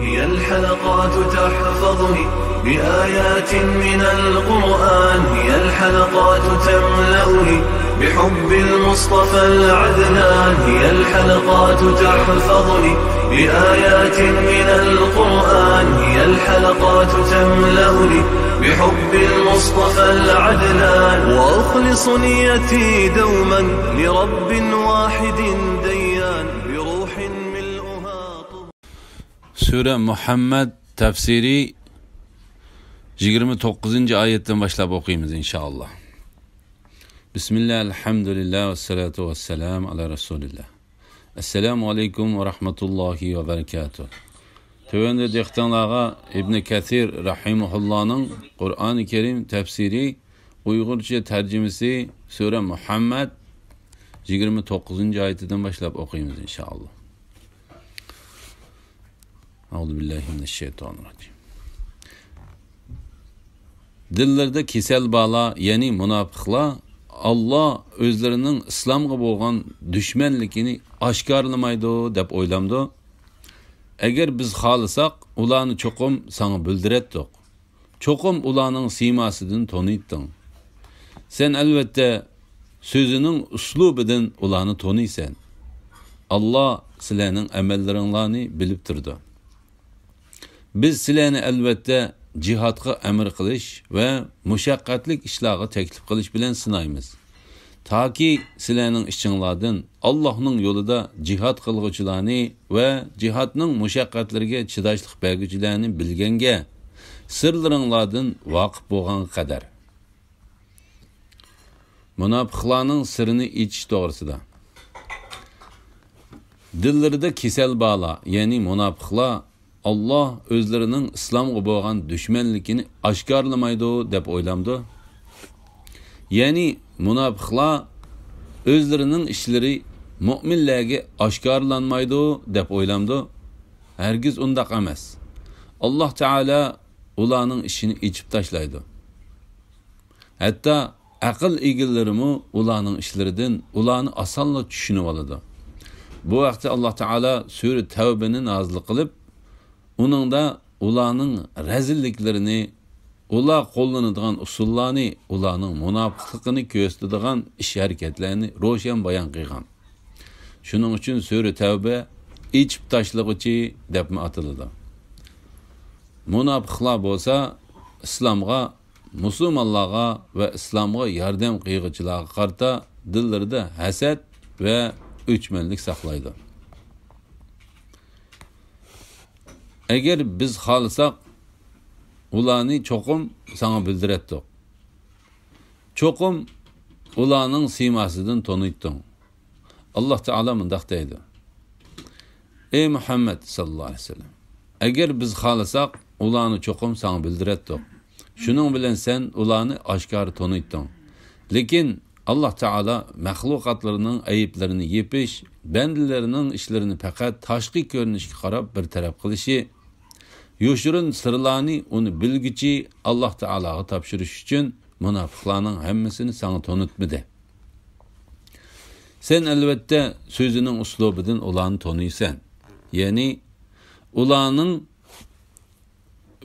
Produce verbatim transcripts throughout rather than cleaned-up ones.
هي الحلقات تحفظني بآيات من القرآن، هي الحلقات تملأني بحب المصطفى العدنان، هي الحلقات تحفظني بآيات من القرآن، هي الحلقات تملأني بحب المصطفى العدنان، وأخلص نيتي دوما لرب واحد ديان، بروح ملؤها طهور. سۈرە مۇھەممەد تەپسىرى يىگىرمە توققۇزىنچى ئايەتتىن باشلاپ ئوقۇيمىز، ئىنشائاللا. بىسمىللا، ئەلھەمدۇلىللا، ۋەسسالاتۇ ۋەسسالامۇ ئالا رەسۇلىللا. ئەسسالامۇ ئەلەيكۇم ۋە رەھمەتۇللاھى ۋە بەرىكاتۇھ. تۆۋەندە دىققىتىڭلارغا ئىبنى كەسىر رەھىمەھۇللانىڭ قۇرئانى كەرىم تەپسىرى ئۇيغۇرچە تەرجىمىسى سۈرە مۇھەممەد يىگىرمە توققۇزىنچى ئايىتىدىن باشلاپ ئوقۇيمىز، ئىنشائاللا. ئەئۇزۇ بىللاھى مىنەششەيتانىررەجىم. دىللىرىدا كېسەل بارلار، يەنى مۇناپىقلار، ئاللا ئۆزلىرىنىڭ ئىسلامغا بولغان دۈشمەنلىكىنى ئاشكارىلىمايدۇ دەپ ئويلامدۇ؟ ئەگەر بىز خالىساق، ئۇلارنى چوقۇم ساڭا بىلدۈرەتتۇق. چوقۇم ئۇلارنىڭ سىيماسىدىن تونۇيتتۇڭ. سەن ئەلۋەتتە سۆزىنىڭ ئۇسلۇبىدىن ئۇلارنى تونۇيسەن. ئاللا سىلەرنىڭ ئەمەللىرىڭلارنى بىلىپ تۇرىدۇ. بىز سىلەرنى ئەلۋەتتە جىھادقا ئەمر قىلىش ۋە مۇشەققەتلىك ئىشلارغا تەكلىپ قىلىش بىلەن سىنايمىز. تاكى سىلەرنىڭ ئىچىڭلاردىن ئاللاھنىڭ يولىدا جىھاد قىلغۇچىلارنى ۋە جىھادنىڭ مۇشەققەتلىرىگە چىداشلىق بەرگۈچىلەرنى بىلگەنگە، سىرلىرىڭلاردىن ۋاقىپ بولغانغا قەدەر. مۇناپىقلارنىڭ سىرىنى ئېچىش توغرىسىدا. دىللىرىدا كېسەل بارلار، يەنى مۇناپىقلار، ئاللا ئۆزلىرىنىڭ ئىسلامغا بولغان دۈشمەنلىكىنى ئاشكارىلىمايدۇ دەپ ئويلامدۇ؟ يەنى مۇناپىقلار ئۆزلىرىنىڭ ئىشلىرى مۆمىنلەرگە ئاشكارىلانمايدۇ دەپ ئويلامدۇ؟ ھەرگىز ئۇنداق ئەمەس. ئاللا تائالا ئۇلارنىڭ ئىشىنى ئېچىپ تاشلايدۇ. ھەتتا ئەقىل ئىگىلىرىمۇ ئۇلارنىڭ ئىشلىرىدىن ئۇلارنى ئاسانلا چۈشىنىۋالىدۇ. بۇ ھەقتە ئاللا تائالا سۈرە تەۋبىنى نازىل قىلىپ، ئۇنىڭدا ئۇلارنىڭ رەزىللىكلىرىنى، ئۇلار قوللىنىدىغان ئۇسۇللارنى، ئۇلارنىڭ مۇناپىقلىقىنى كۆرسىتىدىغان ئىش-ھەرىكەتلەرنى روشەن بايان قىلغان. شۇنىڭ ئۈچۈن سۈرە تەۋبە ئېچىپ تاشلىغۇچى دەپمۇ ئاتىلىدۇ. مۇناپىقلار بولسا ئىسلامغا، مۇسۇلمانلارغا ۋە ئىسلامغا ياردەم قىلغۇچىلارغا قارىتا دىللىرىدا ھەسەت ۋە ئۆچمەنلىك ساقلايدۇ. ئەگەر بىز خالىساق، ئۇلارنى چوقۇم ساڭا بىلدۈرەتتۇق. چوقۇم ئۇلارنىڭ سىيماسىدىن تونۇيتتۇڭ. ئاللا تائالا مۇنداق دەيدۇ: ئەي مۇھەممەد ساللاللاھۇ ئەلەيھى ۋەسەللەم، ئەگەر بىز خالىساق، ئۇلارنى چوقۇم ساڭا بىلدۈرەتتۇق. شۇنىڭ بىلەن سەن ئۇلارنى ئاشكارا تونۇيتتۇڭ. لېكىن ئاللا تائالا مەخلۇقاتلىرىنىڭ ئەيىبلىرىنى يېپىش، بەندىلىرىنىڭ ئىشلىرىنى پەقەت تاشقى كۆرۈنۈشكە قاراپ بىر تەرەپ قىلىشى، يوشۇرۇن سىرلارنى ئۇنى بىلگۈچى ئاللا تائالاغا تاپشۇرۇش ئۈچۈن مۇناپىقلارنىڭ ھەممىسىنى ساڭا تونۇتمىدى. سەن ئەلۋەتتە سۆزىنىڭ ئۇسلۇبىدىن ئۇلارنى تونۇيسەن. يەنى ئۇلارنىڭ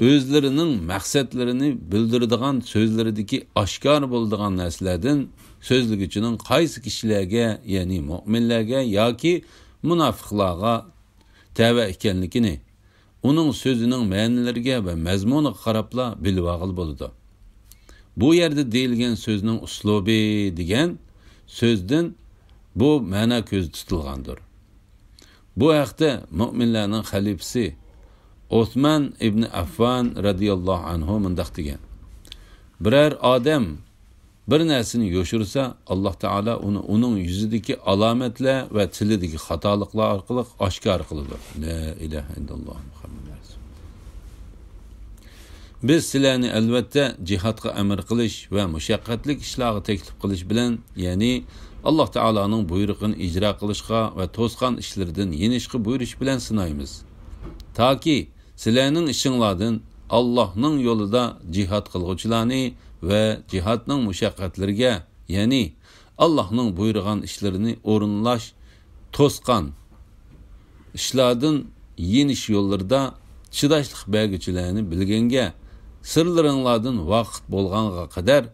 ئۆزلىرىنىڭ مەقسەتلىرىنى بىلدۈرىدىغان سۆزلىرىدىكى ئاشكارا بولىدىغان نەرسىلەردىن سۆزلىگۈچىنىڭ قايسى كىشىلەرگە، يەنى مۆمىنلەرگە ياكى مۇناپىقلارغا تەۋە ئىكەنلىكىنى، ئۇنىڭ سۆزىنىڭ مەنىلىرىگە ۋە مەزمۇنىغا قاراپلا بىلىۋالغىلى بولىدۇ. بۇ يەردە دېيىلگەن سۆزنىڭ ئۇسلۇبى دېگەن سۆزدىن بۇ مەنا كۆزدە تۇتۇلغاندۇر. بۇ ھەقتە مۆمىنلەرنىڭ خەلىپىسى ئوسمان ئىبنى ئەففان رەزىياللاھۇ ئەنھۇ مۇنداق دېگەن: بىرەر ئادەم بىر نەرسىنى يوشۇرسا، ئاللا تائالا ئۇنى ئۇنىڭ يۈزىدىكى ئالامەتلەر ۋە تىلىدىكى خاتالىقلار ئارقىلىق ئاشكارا قىلىدۇ. لا ئىلاھە ئىللاللاھ مۇھەممەد رەسۇلۇللاھ. بىز سىلەرنى ئەلۋەتتە جىھادقا ئەمر قىلىش ۋە مۇشەققەتلىك ئىشلارغا تەكلىپ قىلىش بىلەن، يەنى ئاللا تائالانىڭ بۇيرۇقىنى ئىجرا قىلىشقا ۋە توسقان ئىشلىرىدىن يېنىشقا بۇيرۇش بىلەن سىنايمىز. تاكى سىلەرنىڭ ئىچىڭلاردىن ئاللاھنىڭ يولىدا جىھاد قىلغۇچىلارنى ۋە جىھادنىڭ مۇشەققەتلىرىگە، يەنى ئاللاھنىڭ بۇيرۇغان ئىشلىرىنى ئورۇنلاش، توسقان ئىشلاردىن يېنىش يوللىرىدا چىداشلىق بەرگۈچىلەرنى بىلگەنگە، سىرلىرىڭلاردىن ۋاقىپ بولغانغا قەدەر،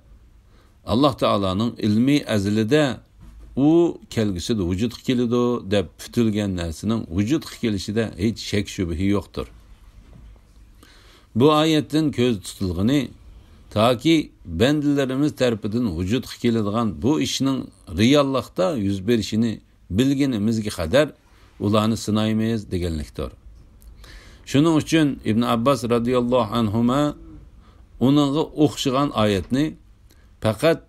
ئاللاھ تائالانىڭ ئىلمى ئەزىلىدە ئۇ كەلگۈسىدە ۋۇجۇدقا كېلىدۇ دەپ پۈتۈلگەن نەرسىنىڭ ۋۇجۇدقا كېلىشىدە ھېچ شەك-شۈبھە يوقتۇر. بۇ ئايەتتىن كۆزدە تۇتۇلغىنى، تاكى بەندىلىرىمىز تەرىپىدىن ۋۇجۇدقا كېلىدىغان بۇ ئىشنىڭ رېئاللىقتا يۈز بېرىشىنى بىلگىنىمىزگە قەدەر ئۇلارنى سىنايمىز دېگەنلىكتۇر. شۇنىڭ ئۈچۈن ئىبن ئابباس رەزىياللاھۇ ئەنھۇما ئۇنىڭغا ئوخشىغان ئايەتنى پەقەت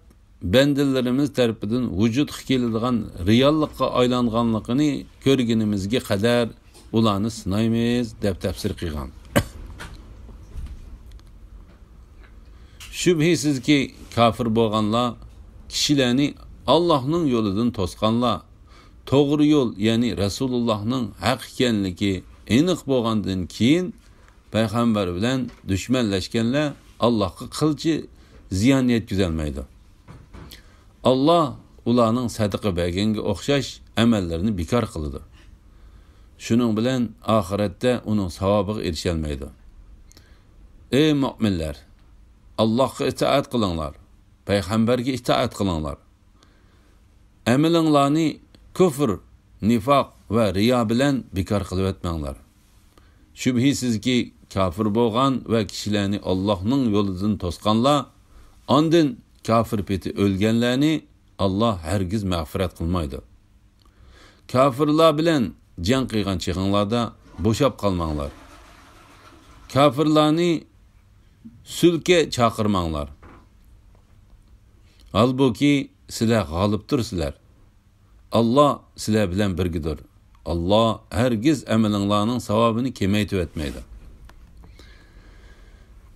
بەندىلىرىمىز تەرىپىدىن ۋۇجۇدقا كېلىدىغان رېئاللىققا ئايلانغانلىقىنى كۆرگىنىمىزگە قەدەر ئۇلارنى سىنايمىز، دەپ تەپسىر قىلغان. شۈبھىسىزكى، كاپىر بولغانلار كىشىلەرنى ئاللاھنىڭ يولىدىن توسقانلار، توغرا يول، يەنى رەسۇلۇللاھنىڭ ھەق ئىكەنلىكى ئېنىق بولغاندىن كېيىن، پەيغەمبەر بىلەن دۈشمەنلەشكەنلەر ئاللاھقا قىلچە زىيان يەتكۈزەلمەيدۇ. ئاللاھ ئۇلارنىڭ سەدىقە بەرگەنگە ئوخشاش ئەمەللىرىنى بىكار قىلىدۇ. شۇنىڭ بىلەن ئاخىرەتتە ئۇنىڭ ساۋابىغا ئېرىشەلمەيدۇ. ئەي مۆمىنلەر! ئاللاھقا ئىتائەت قىلىڭلار، پەيغەمبەرگە ئىتائەت قىلىڭلار. ئەمىلىڭلارنى كۇفر، نىفاق ۋە رىيا بىلەن بىكار قىلىۋەتمەڭلار. شۈبھىسىزكى، كاپىر بولغان ۋە كىشىلەرنى ئاللاھنىڭ يولىدىن توسقانلار، ئاندىن كاپىر پېتى ئۆلگەنلەرنى ئاللاھ ھەرگىز مەغپىرەت قىلمايدۇ. كاپىرلار بىلەن جەڭ قىلغان چېغىڭلاردا بوشاپ قالماڭلار. كاپىرلارنى سۈلھىگە چاقىرماڭلار. ھالبۇكى، سىلەر غالىبتۇرسىلەر. ئاللاھ سىلەر بىلەن بىرگىدۇر. ئاللاھ ھەرگىز ئەمىلىڭلارنىڭ ساۋابىنى كېمەيتىۋەتمەيدۇ.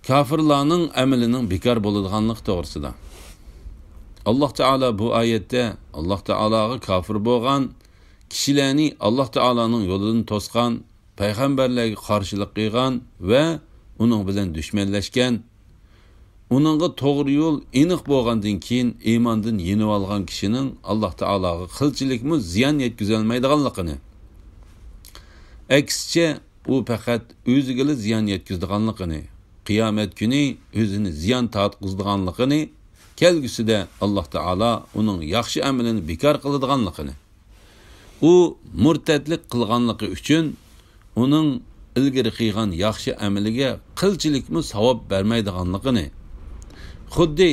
كاپىرلارنىڭ ئەمىلىنىڭ بىكار بولىدىغانلىقى توغرىسىدا. ئاللاھ تائالا بۇ ئايەتتە ئاللاھ تائالاغا كاپىر بولغان، كىشىلەرنى ئاللاھ تائالانىڭ يولىدىن توسقان، پەيغەمبەرلەرگە قارشىلىق قىلغان ۋە ئۇنىڭ بىلەن دۈشمەنلەشكەن، ئۇنىڭغا توغرا يول ئېنىق بولغاندىن كېيىن ئىماندىن يېنىۋالغان كىشىنىڭ ئاللاھ تائالاغا قىلچىلىكمۇ زىيان يەتكۈزەلمەيدىغانلىقىنى، ئەكسىچە، ئۇ پەقەت ئۆزىگىلا زىيان يەتكۈزىدىغانلىقىنى، قىيامەت كۈنى ئۆزىنى زىيان تارتقۇزىدىغانلىقىنى، كەلگۈسىدە ئاللاھ تائالا ئۇنىڭ ياخشى ئەمىلىنى بىكار قىلىدىغانلىقىنى، ئۇ مۇرتەتلىك قىلغانلىقى ئۈچۈن ئۇنىڭ ئىلگىرى قىلغان ياخشى ئەمىلىگە قىلچىلىكمۇ ساۋاب بەرمەيدىغانلىقىنى، خۇددى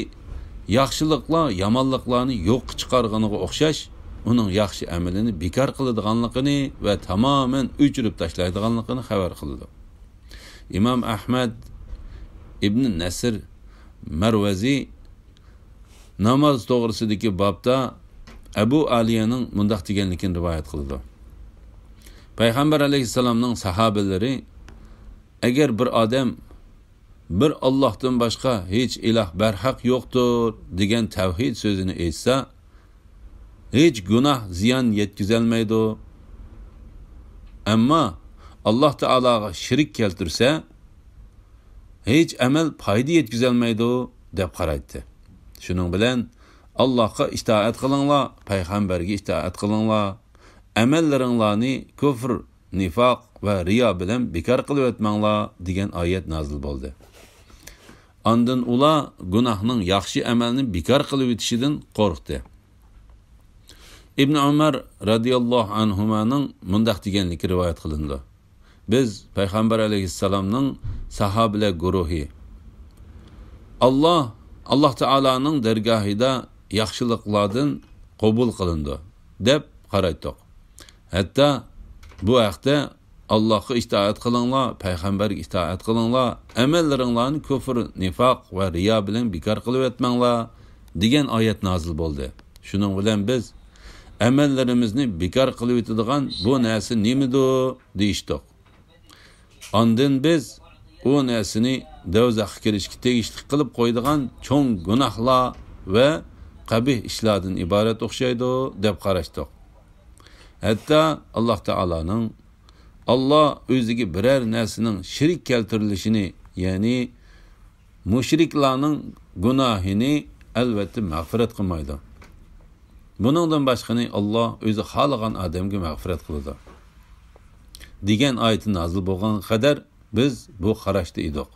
ياخشىلىقلار يامانلىقلارنى يوققا چىقارغىنىغا ئوخشاش، ئۇنىڭ ياخشى ئەمىلىنى بىكار قىلىدىغانلىقىنى ۋە تامامەن ئۆچۈرۈپ تاشلايدىغانلىقىنى خەۋەر قىلىدۇ. ئىمام ئەھمەد ئىبن نەسر مەرۋەزى ناماز توغرىسىدىكى بابتا ئەبۇ ئالىيەنىڭ مۇنداق دېگەنلىكىنى رىۋايەت قىلىدۇ. پەيغەمبەر ئەلەيھىسسالامنىڭ ساھابىلىرى، ئەگەر بىر ئادەم «بىر ئاللاھتىن باشقا ھېچ ئىلاھ بەرھەق يوقتۇر» دېگەن تەۋھىد سۆزىنى ئېيتسا، ھېچ گۇناھ زىيان يەتكۈزەلمەيدۇ. ئەمما ئاللاھ تائالاغا شېرىك كەلتۈرسە، ھېچ ئەمەل پايدا يەتكۈزەلمەيدۇ، دەپ قارايتتى. شۇنىڭ بىلەن، ئاللاھقا ئىتائەت قىلىڭلار، پەيغەمبەرگە ئىتائەت قىلىڭلار، ئەمەللىرىڭلارنى كۇفر، نىفاق ۋە رىيا بىلەن بىكار قىلىۋەتمەڭلار، دېگەن ئايەت نازىل بولدى. ئاندىن ئۇلار گۇناھنىڭ ياخشى ئەمەلنى بىكار قىلىۋېتىشىدىن قورقتى. ئىبن ئۆمەر رەزىياللاھۇ ئەنھۇمانىڭ مۇنداق دېگەنلىكى رىۋايەت قىلىنىدۇ: بىز پەيغەمبەر ئەلەيھىسسالامنىڭ ساھابىلەر گۇرۇھى، «ئاللاھ، ئاللاھ تائالانىڭ دەرگاھىدا ياخشىلىقلاردىن قوبۇل قىلىنىدۇ» دەپ قارايتتۇق. ھەتتا بۇ ھەقتە «ئاللاھقا ئىتائەت قىلىڭلار، پەيغەمبەرگە ئىتائەت قىلىڭلار، ئەمەللىرىڭلارنى كۇفر، نىفاق ۋە رىيا بىلەن بىكار قىلىۋەتمەڭلار» دېگەن ئايەت نازىل بولدى. شۇنىڭ بىلەن بىز «ئەمەللىرىمىزنى بىكار قىلىۋېتىدىغان بۇ نەرسە نېمىدۇ؟» دېيىشتۇق. ئاندىن بىز ئۇ نەرسىنى دوزاخقا كىرىشكە تېگىشلىك قىلىپ قويىدىغان چوڭ گۇناھلار ۋە قەبىھ ئىشلاردىن ئىبارەت ئوخشايدۇ، دەپ قاراشتۇق. ھەتتا ئاللاھ تائالانىڭ، ئاللاھ ئۆزىگە بىرەر نەرسىنىڭ شېرىك كەلتۈرۈلۈشىنى، يەنى مۇشرىكلارنىڭ گۇناھىنى ئەلۋەتتە مەغپىرەت قىلمايدۇ. بۇنىڭدىن باشقىنى ئاللاھ ئۆزى خالىغان ئادەمگە مەغپىرەت قىلىدۇ، دېگەن ئايىتى نازىل بولغانغا قەدەر بىز بۇ قاراشتا ئىدۇق.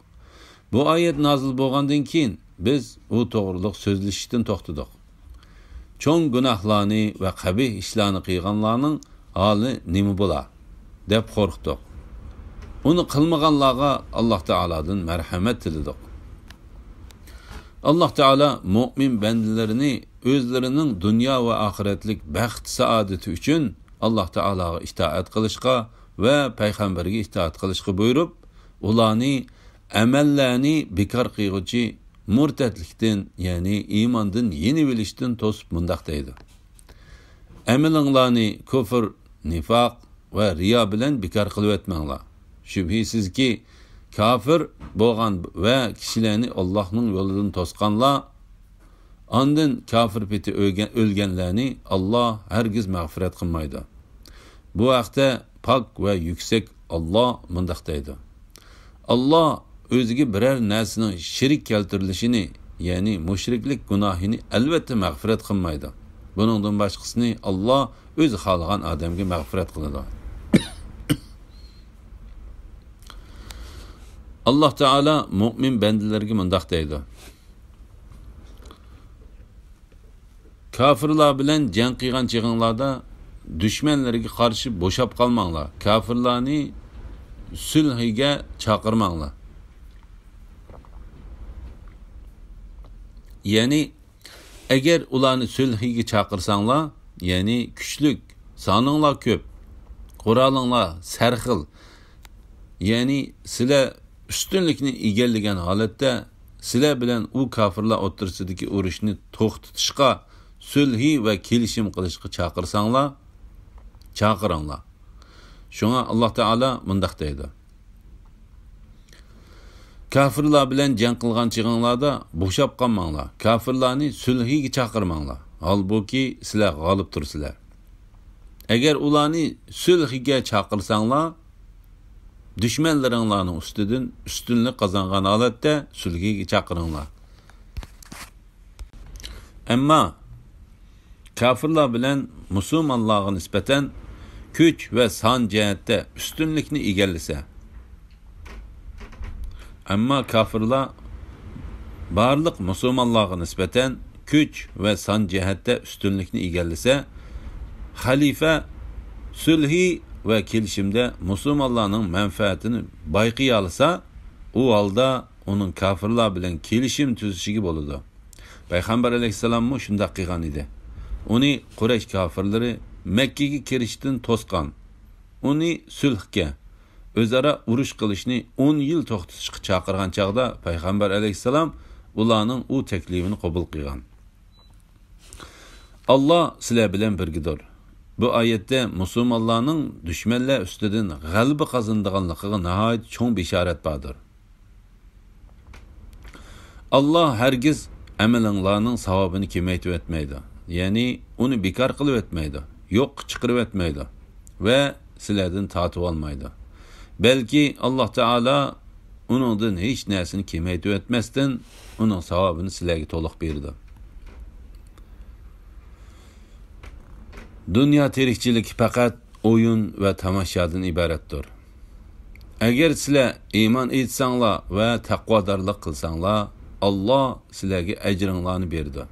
بۇ ئايەت نازىل بولغاندىن كېيىن، بىز ئۇ توغرىلىق سۆزلىشىشتىن توختىدۇق. چوڭ گۇناھلارنى ۋە قەبىھ ئىشلارنى قىلغانلارنىڭ ھالى نېمە بولا؟ دەپ قورقتۇق. ئۇنى قىلمىغانلارغا ئاللاھ تائالادىن مەرھەمەت تىلىدۇق. ئاللاھ تائالا مۆمىن بەندىلىرىنى ئۆزلىرىنىڭ دۇنيا ۋە ئاخىرەتلىك بەخت-سائادىتى ئۈچۈن ئاللاھ تائالاغا ئىتائەت قىلىشقا ۋە پەيغەمبەرگە ئىتائەت قىلىشقا بۇيرۇپ، ئۇلارنى ئەمەللەرنى بىكار قىلغۇچى مۇرتەتلىكتىن، يەنى ئىماندىن يېنىۋېلىشتىن توسۇپ مۇنداق دەيدۇ: ئەمىلىڭلارنى كۇفر، نىفاق ۋە رىيا بىلەن بىكار قىلىۋەتمەڭلار. شۈبھىسىزكى، كاپىر بولغان ۋە كىشىلەرنى ئاللاھنىڭ يولىدىن توسقانلار، ئاندىن كاپىر پېتى ئۆلگەن-، ئۆلگەنلەرنى ئاللاھ ھەرگىز مەغپىرەت قىلمايدۇ. بۇ ھەقتە پاك ۋە يۈكسەك ئاللاھ مۇنداق دەيدۇ: ئاللاھ ئۆزىگە بىرەر نەرسىنىڭ شېرىك كەلتۈرۈلۈشىنى، يەنى مۇشرىكلىك گۇناھىنى ئەلۋەتتە مەغپىرەت قىلمايدۇ. بۇنىڭدىن باشقىسىنى ئاللاھ ئۆزى خالىغان ئادەمگە مەغپىرەت قىلىدۇ. ئاللاھ تائالا مۆمىن بەندىلەرگە مۇنداق دەيدۇ: كاپىرلار بىلەن جەڭ قىلغان چېغىڭلاردا دۈشمەنلەرگە قارشى بوشاپ قالماڭلار، كاپىرلارنى سۈلھىگە چاقىرماڭلار. يەنى، ئەگەر ئۇلارنى سۈلھىگە چاقىرساڭلار، يەنى كۈچلۈك، سانىڭلار كۆپ، قورالىڭلار سەرخىل، يەنى سىلەر ئۈستۈنلۈكنى ئىگىلىگەن ھالەتتە، سىلەر بىلەن ئۇ كاپىرلار ئوتتۇرىسىدىكى ئۇرۇشنى توختىتىشقا، سۈلھى ۋە كېلىشىم قىلىشقا چاقىرساڭلار، چاقىرىڭلار. شۇڭا ئاللاھ تائالا مۇنداق دەيدۇ: كاپىرلار بىلەن جەڭ قىلغان چېغىڭلاردا بوشاپ قالماڭلار، كاپىرلارنى سۈلھىگە چاقىرماڭلار، ھالبۇكى، سىلەر غالىب تۇرسىلەر. ئەگەر ئۇلارنى سۈلھىگە چاقىرساڭلار، دۈشمەنلىرىڭلارنىڭ ئۈستىدىن ئۈستۈنلۈك قازانغان ھالەتتە سۈلھىگە چاقىرىڭلار. ئەمما كاپىرلار بىلەن مۇسۇلمانلارغا نىسبەتەن كۈچ ۋە سان جەھەتتە ئۈستۈنلۈكنى ئىگىلىسە، ئەمما كاپىرلار بارلىق مۇسۇلمانلارغا نىسبەتەن كۈچ ۋە سان جەھەتتە ئۈستۈنلۈكنى ئىگىلىسە، خەلىپە سۈلھى ۋە كېلىشىمدە مۇسۇلمانلارنىڭ مەنپەئەتىنى بايقىيالىسا، ئۇ ھالدا ئۇنىڭ كاپىرلار بىلەن كېلىشىم تۈزۈشىگە بولىدۇ. پەيغەمبەر ئەلەيھىسسالاممۇ شۇنداق قىلغان ئىدى. ئۇنى قۇرەيش كاپىرلىرى مەككىگە كىرىشتىن توسقان. ئۇنى سۈلھكە، ئۆزئارا ئۇرۇش قىلىشنى ئون يىل توختىتىشقا چاقىرغان چاغدا، پەيغەمبەر ئەلەيھىسسالام ئۇلارنىڭ ئۇ تەكلىپىنى قوبۇل قىلغان. ئاللاھ سىلەر بىلەن بىرگىدۇر. بۇ ئايەتتە مۇسۇلمانلارنىڭ دۈشمەنلەر ئۈستىدىن غەلىبە قازىنىدىغانلىقىغا ناھايىتى چوڭ بېشارەت باردۇر. ئاللاھ ھەرگىز ئەمىلىڭلارنىڭ ساۋابىنى كېمەيتىۋەتمەيدۇ، يەنى ئۇنى بىكار قىلىۋەتمەيدۇ، يوققا چىقىرىۋەتمەيدۇ ۋە سىلەردىن تارتىۋالمايدۇ. بەلكى ئاللاھ تائالا ئۇنىڭدىن ھېچ نەرسىنى كېمەيتىۋەتمەستىن، ئۇنىڭ ساۋابىنى سىلەرگە تولۇق بېرىدۇ. دۇنيا تىرىكچىلىكى پەقەت ئويۇن ۋە تاماشادىن ئىبارەتتۇر. ئەگەر سىلەر ئىمان ئېيتساڭلار ۋە تەقۋادارلىق قىلساڭلار، ئاللاھ سىلەرگە ئەجرىڭلارنى بېرىدۇ.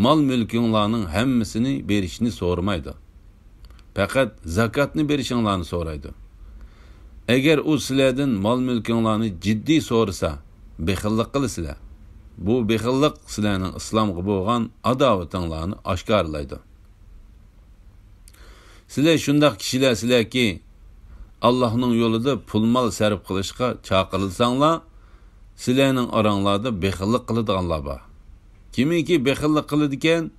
مال-مۈلكۈڭلارنىڭ ھەممىسىنى بېرىشنى سورىمايدۇ. پەقەت زاكاتنى بېرىشىڭلارنى سورايدۇ. ئەگەر ئۇ سىلەردىن مال-مۈلكۈڭلارنى جىددىي سورىسا، بېخىللىق قىلىسىلەر. بۇ بېخىللىق سىلەرنىڭ ئىسلامغا بولغان ئاداۋىتىڭلارنى ئاشكارىلايدۇ. سىلەر شۇنداق كىشىلەرسىلەركى، ئاللاھنىڭ يولىدا پۇل-مال سەرپ قىلىشقا چاقىرىلساڭلار، سىلەرنىڭ ئاراڭلاردا بېخىللىق قىلىدىغانلار بار. كىمكى بېخىللىق قىلىدىكەن،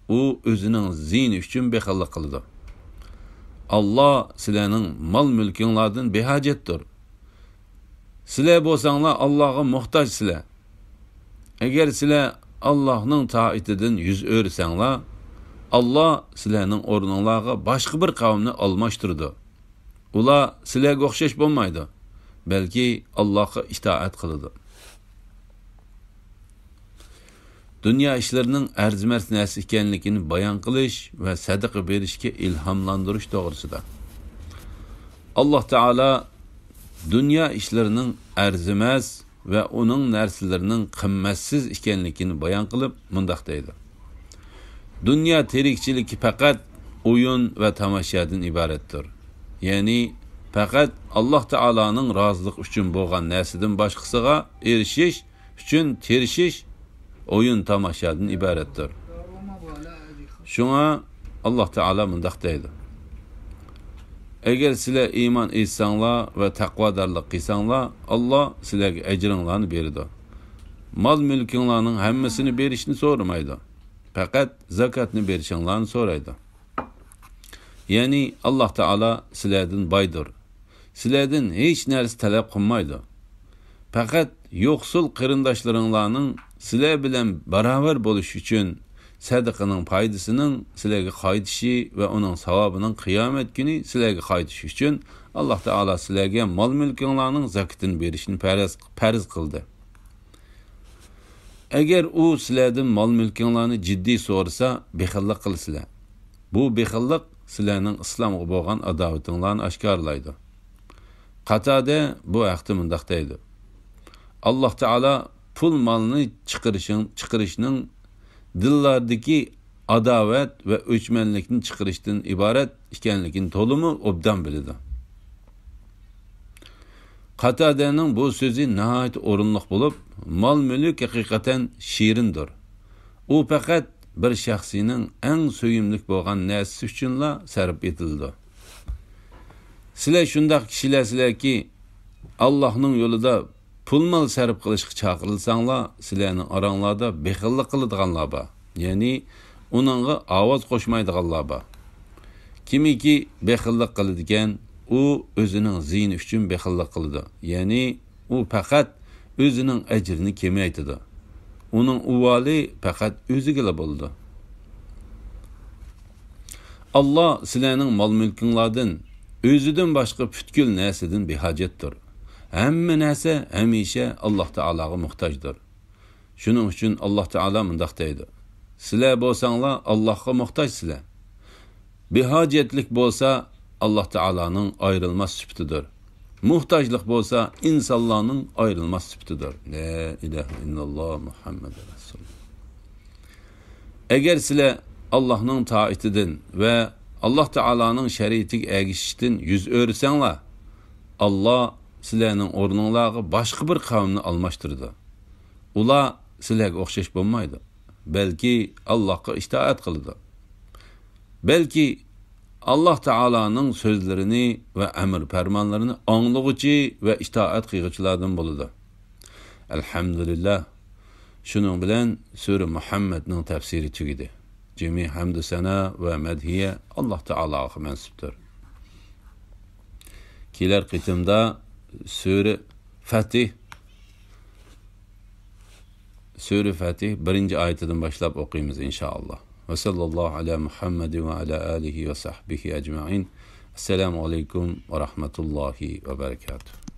ئۇ ئۆزىنىڭ زىيىنى ئۈچۈن بېخىللىق قىلىدۇ. ئاللاھ سىلەرنىڭ مال-مۈلكۈڭلاردىن بىھاجەتتۇر. سىلەر بولساڭلار ئاللاھقا موھتاجسىلەر. ئەگەر سىلەر ئاللاھنىڭ تائىتىدىن يۈز ئۆرۈسەڭلار، ئاللاھ سىلەرنىڭ ئورنۇڭلارغا باشقا بىر قەۋمنى ئالماشتۇرىدۇ. ئۇلار سىلەرگە ئوخشاش بولمايدۇ، بەلكى ئاللاھقا ئىتائەت قىلىدۇ. دۇنيا ئىشلىرىنىڭ ئەرزىمەس نەرسە ئىكەنلىكىنى بايان قىلىش ۋە سەدىقە بېرىشكە ئىلھاملاندۇرۇش توغرىسىدا. ئاللاھ تائالا دۇنيا ئىشلىرىنىڭ ئەرزىمەس ۋە ئۇنىڭ نەرسىلىرىنىڭ قىممەتسىز ئىكەنلىكىنى بايان قىلىپ، مۇنداق دەيدۇ: دۇنيا تىرىكچىلىكى پەقەت ئويۇن ۋە تاماشادىن ئىبارەتتۇر. يەنى پەقەت ئاللاھ تائالانىڭ رازىلىقى ئۈچۈن بولغان نەرسىدىن باشقىسىغا ئېرىشىش ئۈچۈن تىرىشىش ئويۇن تاماشادىن ئىبارەتتۇر. شۇڭا ئاللاھ تائالا مۇنداق دەيدۇ: ئەگەر سىلەر ئىمان ئېيتساڭلار ۋە تەقۋادارلىق قىلساڭلار، ئاللاھ سىلەرگە ئەجرىڭلارنى بېرىدۇ. مال مۈلكۈڭلارنىڭ ھەممىسىنى بېرىشنى سورىمايدۇ. پەقەت زاكاتنى بېرىشىڭلارنى سورايدۇ. يەنى ئاللاھ تائالا سىلەردىن بايدۇر. سىلەردىن ھېچ نەرسە تەلەپ قىلمايدۇ. پەقەت يوقسۇل قېرىنداشلىرىڭلارنىڭ سىلەر بىلەن باراۋەر بولۇشى ئۈچۈن سەدىقىنىڭ پايدىسىنىڭ سىلەرگە قايتىشى ۋە ئۇنىڭ ساۋابىنىڭ قىيامەت كۈنى سىلەرگە قايتىشى ئۈچۈن ئاللاھ تائالا سىلەرگە مال مۈلكۈڭلارنىڭ زاكىتىنى بېرىشنى پەرز، پەرز قىلدى. ئەگەر ئۇ سىلەردىن مال مۈلكۈڭلارنى جىددىي سورىسا، بېخىللىق قىلىسىلەر. بۇ بېخىللىق سىلەرنىڭ ئىسلامغا بولغان ئاداۋىتىڭلارنى ئاشكارىلايدۇ. قاتادە بۇ ھەقتە مۇنداق دەيدۇ: ئاللاھ تائالا پۇل مالنى چىقىرىشىڭ، چىقىرىشنىڭ دىللاردىكى ئاداۋەت ۋە ئۆچمەنلىكنى چىقىرىشتىن ئىبارەت ئىكەنلىكىنى تولىمۇ ئوبدان بىلىدۇ. قاتادەنىڭ بۇ سۆزى ناھايىتى ئورۇنلۇق بولۇپ، مال-مۈلۈك ھەقىقەتەن شېرىندۇر. ئۇ پەقەت بىر شەخسنىڭ ئەڭ سۆيۈملۈك بولغان نەرسىسى ئۈچۈنلا سەرپ ئېتىلىدۇ. سىلەر شۇنداق كىشىلەرسىلەركى، ئاللاھنىڭ يولىدا پۇل-مال سەرپ قىلىشقا چاقىرىلساڭلار، سىلەرنىڭ ئاراڭلاردا بېخىللىق قىلىدىغانلار بار، يەنى ئۇنىڭغا ئاۋاز قوشمايدىغانلار بار. كىمكى بېخىللىق قىلىدىكەن، ئۇ ئۆزىنىڭ زىيىنى ئۈچۈن بېخىللىق قىلىدۇ، يەنى ئۇ پەقەت ئۆزىنىڭ ئەجرىنى كېمەيتىدۇ. ئۇنىڭ ئۇۋالى پەقەت ئۆزىگىلا بولىدۇ. ئاللاھ سىلەرنىڭ مال-مۈلكۈڭلاردىن، ئۆزىدىن باشقا پۈتكۈل نەرسىدىن بىھاجەتتۇر. ھەممە نەرسە ھەمىشە ئاللاھ تائالاغا موھتاجدۇر. شۇنىڭ ئۈچۈن ئاللاھ تائالا مۇنداق دەيدۇ: سىلەر بولساڭلار ئاللاھقا موھتاجسىلەر. بىھاجەتلىك بولسا ئاللاھ تائالانىڭ ئايرىلماس سۈپىتىدۇر. موھتاجلىق بولسا ئىنسانلارنىڭ ئايرىلماس سۈپىتىدۇر. لا ئىلاھە ئىللاللاھ مۇھەممەدۇر رەسۇلۇللاھ. ئەگەر سىلەر ئاللاھنىڭ تائىتىدىن ۋە ئاللاھ تائالانىڭ شەرىئىتىگە ئەگىشىشتىن يۈز ئۆرۈسەڭلار، ئاللاھ سىلەرنىڭ ئورنۇڭلارغا باشقا بىر قەۋمنى ئالماشتۇرىدۇ. ئۇلار سىلەرگە ئوخشاش بولمايدۇ، بەلكى ئاللاھقا ئىتائەت قىلىدۇ. بەلكى ئاللاھ تائالانىڭ سۆزلىرىنى ۋە ئەمر پەرمانلىرىنى ئاڭلىغۇچى ۋە ئىتائەت قىلغۇچىلاردىن بولىدۇ. ئەلھەمدۇلىللاھ. شۇنىڭ بىلەن سۈرە مۇھەممەدنىڭ تەپسىرى تۈگىدى. جىمى ھەمدۇ سەنا ۋە مەدھىيە ئاللاھ تائالاغا مەنسۇپتۇر. كېلەر قېتىمدا سۈرە فەتھ، سۈرە فەتھ بىرىنچى ئايىتىدىن باشلاپ ئوقۇيمىز، ئىنشائاللاھ. ۋە سەللەللاھۇ ئەلا مۇھەممەدىن ۋە ئەلا ئالىھى ۋە سەھبىھى ئەجمەئىن. ئەسسالامۇ ئەلەيكۇم ۋە رەھمەتۇللاھى ۋە بەرەكاتۇھ.